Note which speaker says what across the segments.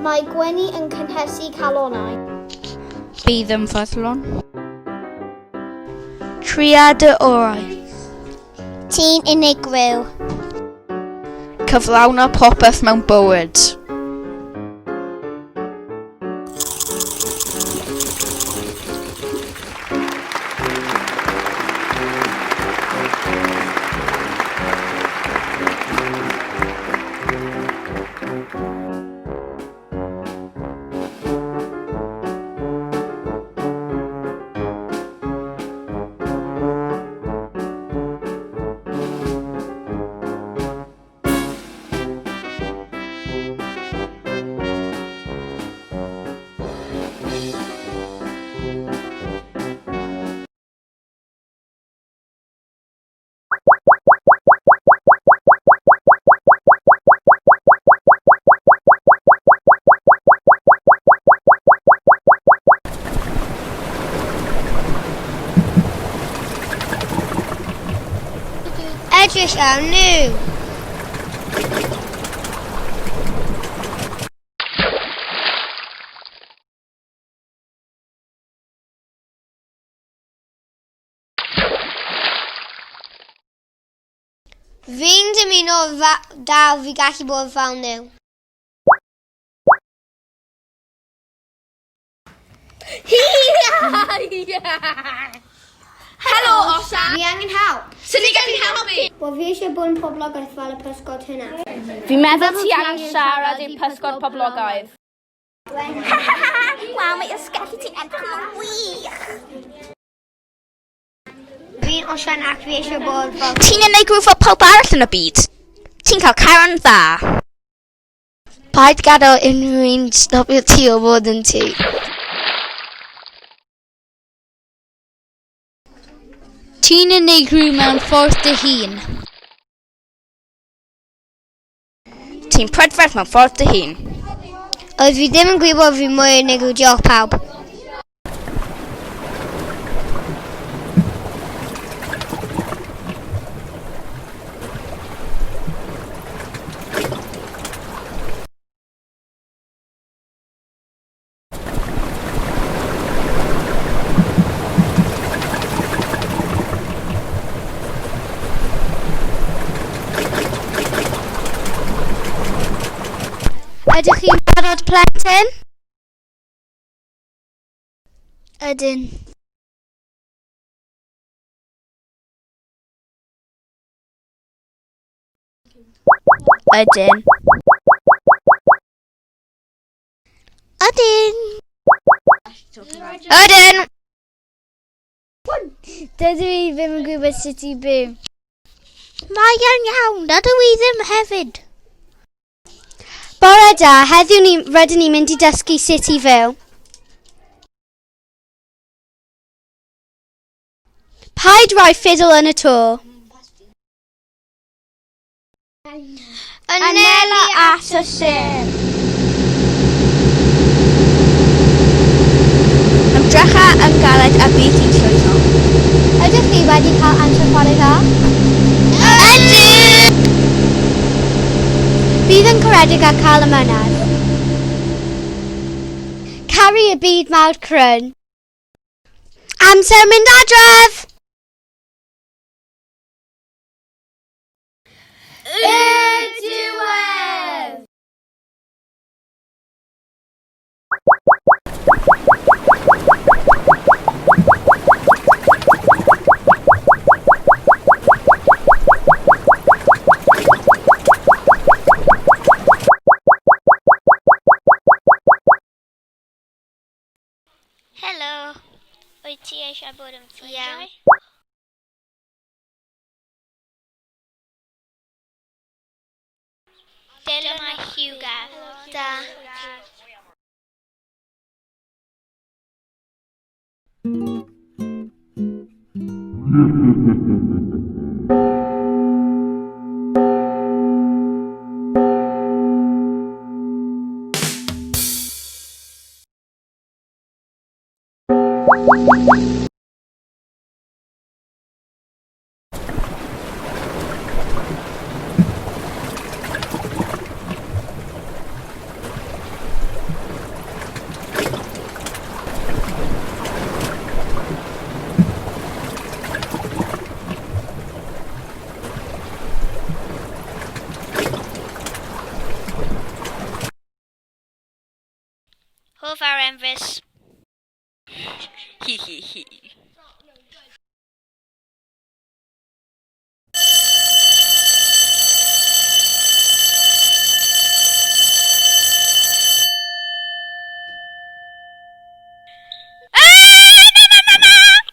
Speaker 1: Mae gwenu yn cynhesu calonnau.
Speaker 2: Bydd yn ffyddlon.
Speaker 3: Tria dy orau.
Speaker 1: Ti'n unigryw.
Speaker 2: Cyflawna popeth mewn bywyd.
Speaker 1: Edrych ar nhw! Fi'n dymuno dal fi gallu bod fel nhw.
Speaker 4: Helo, Osian!
Speaker 1: Fi angen help.
Speaker 4: Sut ni gallu helpu?
Speaker 1: Wel, fi eisiau bod yn poblogaidd fel y pysgod hynna.
Speaker 4: Fi'n meddwl ti angen siarad i'r pysgod poblogaidd.
Speaker 5: Waw, mae ysgallu ti'n edrych yn wych.
Speaker 1: Fi'n Osian ac fi eisiau bod fel...
Speaker 5: Ti'n unigryw fel pawb arall yn y byd. Ti'n cael caron dda.
Speaker 3: Paid gadael unrhyw un stopio ti o fod yn ti. Ti'n unigryw mewn ffordd dy hun.
Speaker 5: Ti'n prydferth mewn ffordd dy hun.
Speaker 1: Oedd fi ddim yn gwybod fi mwy unigryw, diolch pawb.
Speaker 3: Ydych chi'n barod plentyn? Ydyn.
Speaker 5: Ydyn.
Speaker 3: Ydyn. Ydyn. Dydw i ddim yn gwybod sut i byw. Mae yn iawn, dydw i ddim hefyd. Bore da, heddiw ni, rydyn ni'n mynd i dysgu sut i fyw. Paid rhoi ffidl yn y to.
Speaker 1: Anelu at y sêr.
Speaker 5: Ymdrecha yn galed a bydd hi'n llwyddo.
Speaker 1: Ydych chi wedi cael amser chwarae dda?
Speaker 3: Ydyn!
Speaker 1: Bydd yn caredig a cael ymynedd. Caru y byd mawr crwn.
Speaker 3: Amser mynd adref!
Speaker 1: Y diwedd!
Speaker 5: Helo. Wyt ti eisiau bod yn ffrindiau? Dylan a Hugo.
Speaker 1: Da.
Speaker 3: Hwyl fawr, Enfys.
Speaker 5: Hi hi hi.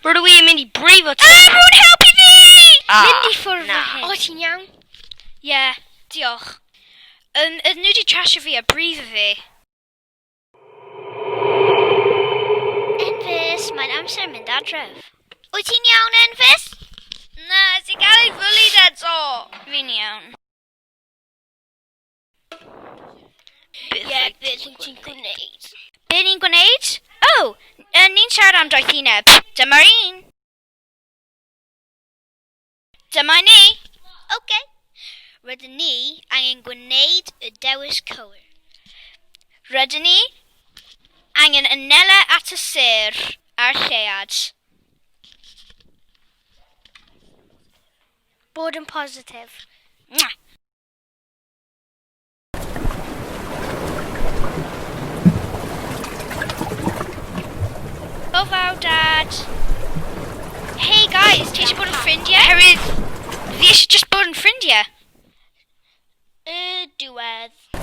Speaker 6: Rydw i'n mynd i brifo ti.
Speaker 3: Ah, rwy'n helpu fi!
Speaker 6: Ah,
Speaker 3: Mynd i ffwrdd
Speaker 6: na.
Speaker 3: o hyn.
Speaker 6: O, ti'n iawn?
Speaker 4: Ie, yeah, diolch. Ydyn nhw wedi trasio fi a brifo fi.
Speaker 3: Enfys, mae'n amser mynd adref. Wyt ti'n iawn, Enfys?
Speaker 4: Na, ti'n cael ei fwlid eto. Fi'n iawn.
Speaker 3: Ie, yeah, beth wyt ti'n gwneud?
Speaker 4: Be ni'n gwneud? O, oh, ni'n siarad am doethineb. Dyma'r un. Dyma ni.
Speaker 3: Oce. Rydyn ni angen gwneud y dewis cywir.
Speaker 4: Rydyn ni angen anela at y sêr a'r lleuad.
Speaker 3: Bod yn positif.
Speaker 4: Mwah. Hwyl fawr, Dad. Hey guys, ti eisiau bod yn ffrindiau? Herwydd, fi eisiau just bod yn ffrindiau.
Speaker 3: Y diwedd.